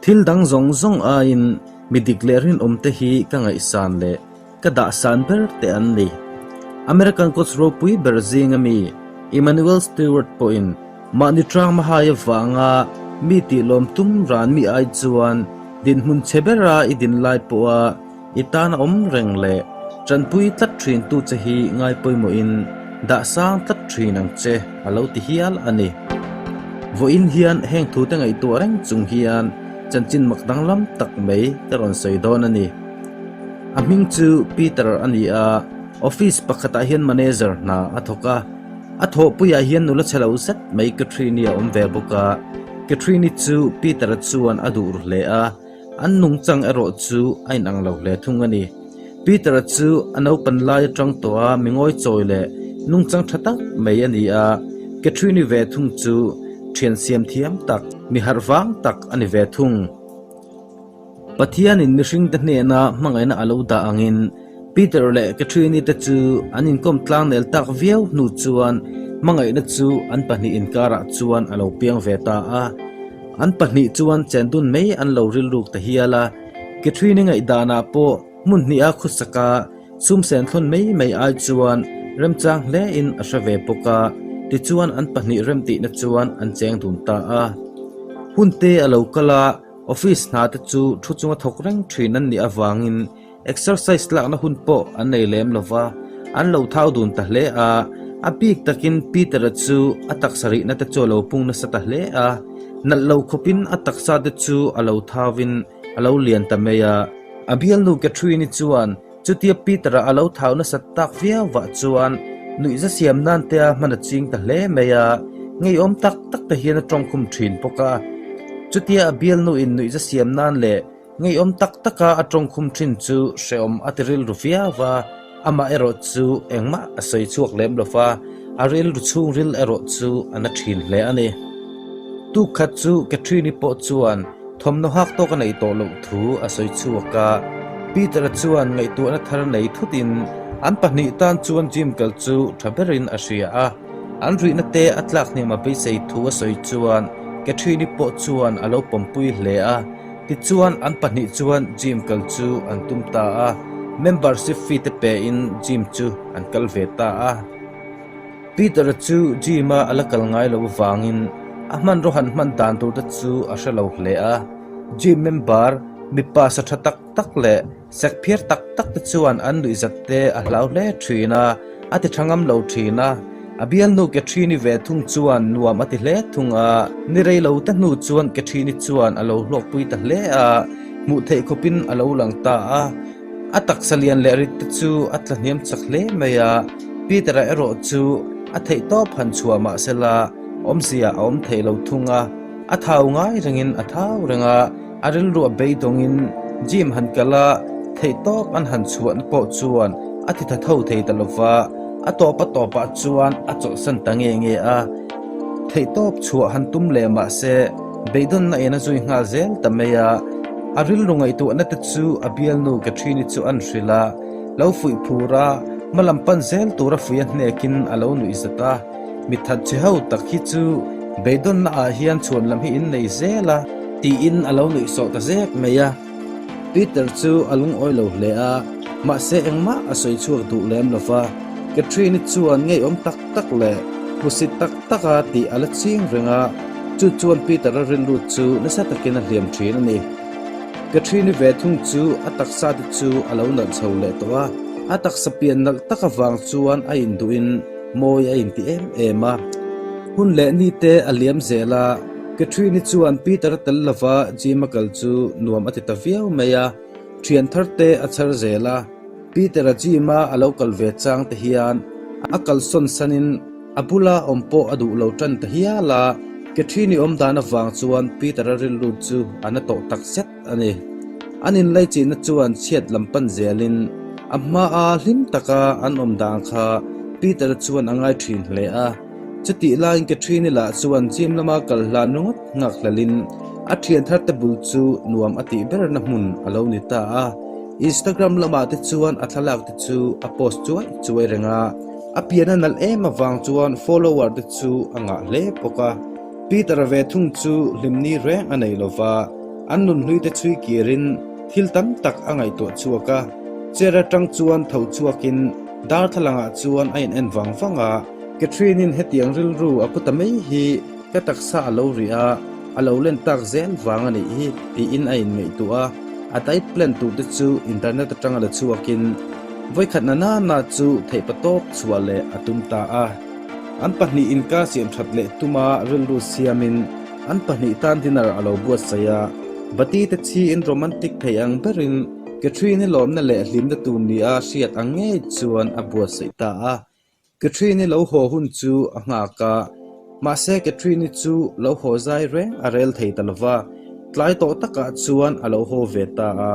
Thil dang zawng zawng aiin mi dik leh rinawm te hi ka ngaihsan leh ka dahsan ber te an ni. American coach ropui ber zinga mi Emanuel Steward pawhin mahni tang mahai avanga mi tihlawm tum ran mi ai chuan dinhmun chhe bera i din lai pawha I tan a awm reng leh tanpui tlat thin tu che hi ngai pawimawhin dah sang tlat thin ang che a lo ti hial a ni. Vawiin hian heng thute ngaihtuah reng chung hian chanchin mak danglam tak mai ka rawn sawi dawn a ni. A hming chu Peter a ni a, office pakhatah hian manager hna a thawk a. A thawhpuiah hian nula chhe lo zet mai Catherine-i a awm ve bawk a, Catherine-i chu Peter-a chuan a duh ru hle a. An nungchang erawh chu a inang lo hle thung a ni. Peter-a chu a naupan lai atang tawh a mi ngawi chawi leh nungchang tha tak mai a ni a, Catherine-i ve thung chu thian siam thiam tak, mi harh vang tak a ni ve thung. Pathianin mihringte hnena hmangaihna a lo dah angin Peter leh Catherine-i te chu an inkawm tlang nel tak viau hnu chuan hmangaihna chu an pahnih inkarah chuan a lo piang ve ta a. An pahnih chuan chendun mai an lo rilruk ta hial a, Catherine-i ngaihdanah pawh hmun hniha khawsaka sumsen thlawn mai mai ai chuan remchang hlein a hre ve bawk a, tichuan an pahnih remtihna chuan an cheng dun ta a. Hun te a lo kal a, office hna te chu thu chunga thawk reng thin an nih avangin Exercise lakna hun pawh an nei lem lo va, an lo thau dun ta hle a. A bik takin Peter-a chu a taksa rihna te chu a lo pung nasa ta hle a, nalh lo khawpin a taksa te chu a lo thauvin a lo lian ta mai a. A bialnu Catherine-i chuan chutia Peter-a a lo thau nasat tak viau vah chuan nuihza siam nan te a hman a ching ta hle mai a, ngeiawm tak tak te hian a tawngkhum thin bawk a. Chutia a bialnuin nuihza siam nan leh Ngeiawm tak taka a tawngkhum thin chu hrehawm a ti rilru viau va, amah erawh chu engmah a sawi chhuak lem lo va, a rilru chhungril erawh chu a na thin hle a ni. Tuk khat chu Catherine-i pawh chuan thawmhnaw hak tawk a neih tawh loh thu a sawi chhuak a, Peter-a chuan ngaihtuahna thar nei thutin an pahnih tan chuan gym kal chu tha berin a hria a, an ruihna te a tlak hniam a beisei thu a sawi chuan Catherine-i pawh chuan a lo pawmpui hle a. Tichuan an pahnih chuan gym kal chu an tum ta a, membership fee te pein gym chu an kal ve ta a. Peter-a chu gym-a a la kal ngai lo avangin a hmanraw han hman dan tur te chu a hre lo hle a. Gym member mipa sa tha tak tak leh Sek phiar tak tak te chuan an nuihzat te a hlau hle thin a, a ti tha ngam lo thin a. A bialnu Catherine-i ve thung chuan nuam a ti hle thung a, ni rei lo te hnu chuan Catherine-i chuan a lo hlawkpui ta hle a, hmuh theih khawpin a lo lang ta a. A taksa lian leh rit te chu a tla hniam chak hle mai a, Peter-a erawh chu a theih tawp han chhuah mah sela awmzia a awm thei lo thung a, a thau ngai rengin a thau reng a. A rilru a beidawngin gym han kal a, theihtawp an han chhuahna pawh chuan a ti tha tho thei ta lova, a tawp a tawpah chuan a chawlhsan ta nge nge a. Theihtawp chhuah han tum leh mah se beidawnna in a zui nghal zel ta mai a. A rilru ngaihtuahna te chu a bialnu Catherine-i chu an hrilh a, lo fuih phur a, hmalam pan zel tura fuih a hnekin a lo nuih zat a. Mi that che ho tak hi chu beidawnna ah hian chhuan lam hi in nei zel a. Tiin a lo nuih sawh ta zek mai a. Peter chu a lungawi lo hle a, mahse engmah a sawi chhuak duh lem lo va. Catherine-i chuan ngeiawm tak tak leh hmusit tak tak a tih a la ching reng a, chu chuan Peter-a rilru chu nasa takin a hliam thin a ni. Catherine-i ve thung chu a taksa te chu a lo nalh chho leh tawh a, a taksa pian nalh tak avang chuan a induhin mawi a inti em em a. Hun leh ni te a liam zel a, Catherine-i chuan Peter-a tel lova gym-a kal chu nuam a ti ta viau mai a, thian thar te a chhar zel a. Peter-a gym-a a lo kal ve chang te hian a kalsawn sanin a bula awm pawh a duh lo tan ta hial a, Catherine-i awm dan avang chuan Peter-a rilru chu a na tawh tak zet a ni. An inlaichinna chuan chhiat lam pan zelin a hmaa hlim taka an awm dan kha Peter-a chuan a ngai thin hle a. Chutih laiin Catherine-i lah chuan gym lama kal hlan ringawt nghak hlalin a thian thar te bul chu nuam a tih berna hmun a lo ni ta a. Instagram lamah te chuan a thlalak te chu a post chuai chuai reng a, a pian a nalh em avang chuan follower te chu a ngah hle bawk a. Peter-a ve thung chu hlimni reng a nei lo va. An nunhlui te chhui kirin thil tam tak a ngaihtuah chhuak a, chair atang chuan tho chhuakin darthlalangah chuan a in en vang vang a. Catherine-in hetiang rilru a pu ta mai hi ka taksa a lo rih a, a lo len tak zel vang a nih hi tiin a in ngaihtuah a, a diet plan tur te chu internet atanga la chhuakin vawikhat na nana chu theihpatawp chhuah leh a tum ta a. An pahnih inkar siam that leh tuma rilru siamin an pahnih tan dinner a lo buatsaih a, Bati te chhiin romantic thei ang berin Catherine-i lawmna leh hlimna tur nia hriat ang ngei chuan a buatsaih ta a. Catherine-i lo haw hun chu a nghak a, mahse Catherine-i chu lo haw zai reng a rel thei ta lova, tlai tawh takah chuan a lo haw ve ta a.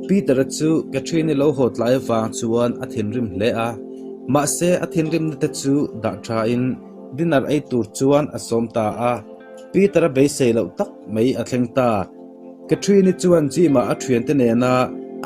Peter-a chu Catherine-i lo haw tlai avang chuan a thinrim hle a, mahse a thinrimna te chu dah thain dinner ei tur chuan a sawm ta a. Peter-a beisei loh tak mai a thleng ta. Catherine-i chuan gym-ah a thiante nena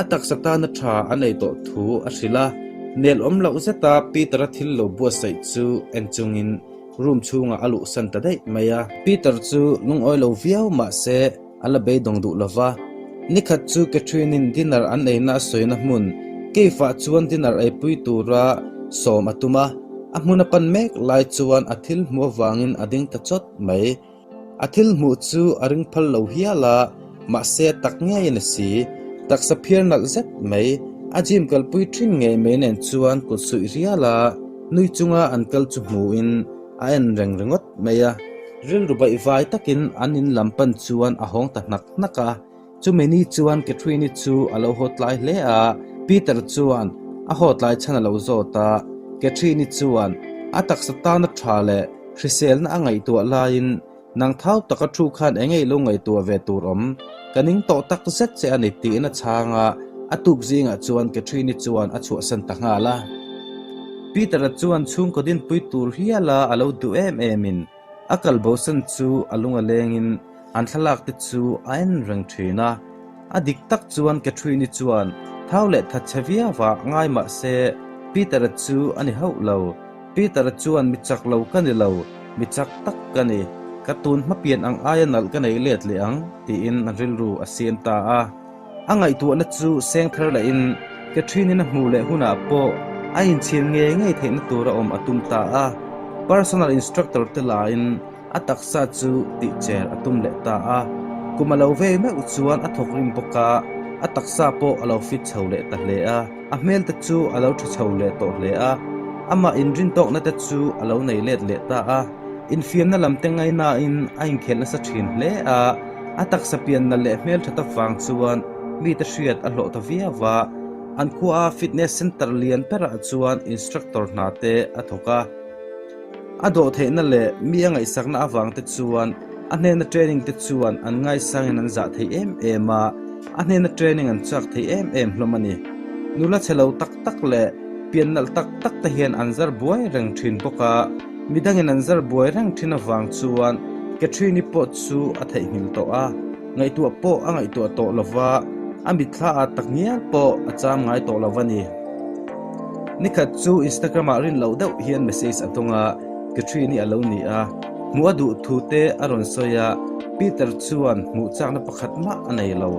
a taksa tana tha a nei tawh thu a hrilh a, nel awm loh zeta Peter-a thil lo buatsaih chu en chungin room chhungah a luhsan ta daih mai a. Peter chu lungawi lo viau mah se a la beidawng duh lo va. Nikhat chu Catherine-in dinner an eina a sawina hmun cave-ah chuan dinner eipui tura sawm a tum a, a hmun a pan mek lai chuan a thil hmuh avangin a ding ta chawt mai. A thil hmuh chu a ring phal lo hial a, mahse tak ngeiin a si. Taksa phiar nalh zet mai, a gym kalpui thin ngei mai nen chuan kut suih rial a, nui chunga an kal chu hmuhin a en reng ringawt mai a. Rilru baihvai takin an in lam pan chuan a hawng ta hnak hnak a. Chumi ni chuan Catherine-i chu a lo haw tlai hle a, Peter chuan a haw tlai chhan a lo zawt a. Catherine-i chuan a taksa tana tha leh hriselna a ngaihtuah laiin, Nang thau taka thu khan eng ei lo ngaihtuah ve tur awm? Ka ning tawh tak zet che a ni tiin a chhang a, a tuk zingah chuan Catherine-i chuan a chhuahsan ta nghal a. Peter-a chuan chhungkaw dinpui tur hiala a lo duh em emin A kal bosan chu a lung a lengin an thlalak te chu a en reng thin a. A dik tak chuan Catherine-i chuan thau leh thatchhe viau ah ngai mah se Peter-a chu a ni hauh lo. Peter-a chuan mi chak lo ka ni lo, mi chak tak ka ni. Ka tun hma pian ang aia nalh ka nei let leh ang tiin a rilru a siam ta a. A ngaihtuahna chu seng thar lehin Catherine-in a hmuh leh hunah pawh a inchhir ngei ngei theihna tura awm a tum ta a. Personal instructor te lahin a taksa chu tihcher a tum leh ta a. Kum a lo vei meuh chuan a thawk rim bawk a, a taksa pawh a lo fit chho leh ta hle a. A hmel te chu a lo tha chho leh tawh hle a, amah inrintawkna te chu a lo nei let leh ta a. Infiamna lam te ngainain a inkhelh nasa thin hle a. A taksa pianna leh hmelthat avang chuan mite hriat a hlawh ta viau a, an khua fitness center lian berah chuan instructor hna te a thawk a. A dawh theihna leh mi a ngaihsakna avang te chuan a hnena training te chuan an ngaisangin an zah thei em em a, a hnena training an chak thei em em hlawm a ni. Nula chhe lo tak tak leh pian nalh tak tak te hian an zar buai reng thin bawk a. Midangin an zar buai reng thin avang chuan Catherine-i pawh chu a theihnghilh tawh a, ngaihtuah pawh a ngaihtuah tawh lo va, a mitthla ah tak ngial pawh a cham ngai tawh lo a ni. Nikhat chu Instagram-ah rin loh deuh hian message a dawng a, Catherine-i a lo ni a, hmuh a duh thu te a rawn sawi a, Peter chuan hmuh chakna pakhat mah a nei lo.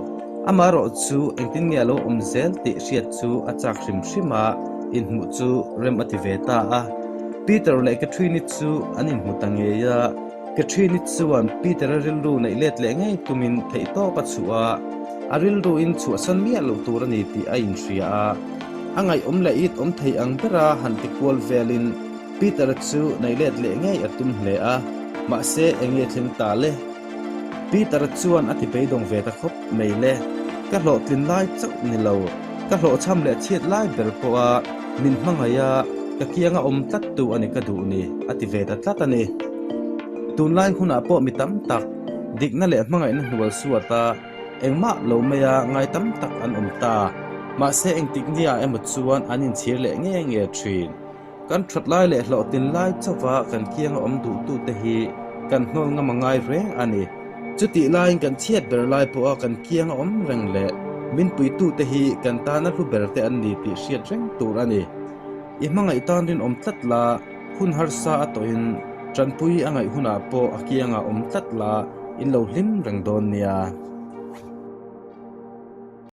Amaherawh chu engtin nge a lo awm zel tih hriat chu a chak hrim hrim a, inhmuh chu rem a ti ve ta a. Peter leh Catherine-i chu an inhmu ta ngei a, Catherine-i chuan Peter-a rilru neih let leh ngei tumin theihtawp a chhuah a, a rilruin chhuahsan miah loh tur a ni tih a inhria a. A ngaihawm leh it awm thei ang bera han ti kual velin Peter-a chu neih let leh ngei a tum hle a, mahse eng nge thleng ta le? Peter-a chuan a ti beidawng ve ta khawp mai le, Ka hlawhtlin lai chauh ni lo, ka hlawhchham leh chhiat lai ber pawha min hmangaih a, ka kianga awm tlat tu a ni ka duh ni, a ti ve ta tlat a ni. Tunlai hunah pawh mi tam tak, dikna leh hmangaihna hnual suat a, engmah lo maia ngai tam tak an awm ta. Mahse engtik nia emaw chuan an inchhir leh nge nge thin. Kan that lai leh hlawhtlin lai chauha kan kianga awm duhtute hi kan hnawl ngam a ngai reng a ni. Chutih laiin kan chhiat ber lai pawha kan kianga awm reng leh min puitute hi kan tana hlu berte an ni tih hriat reng tur a ni. I hmangaih tan rinawm tlat la, hun harsa a tawhin tanpui a ngaih hunah pawh a kiangah awm tlat la, in lo hlim reng dawn nia.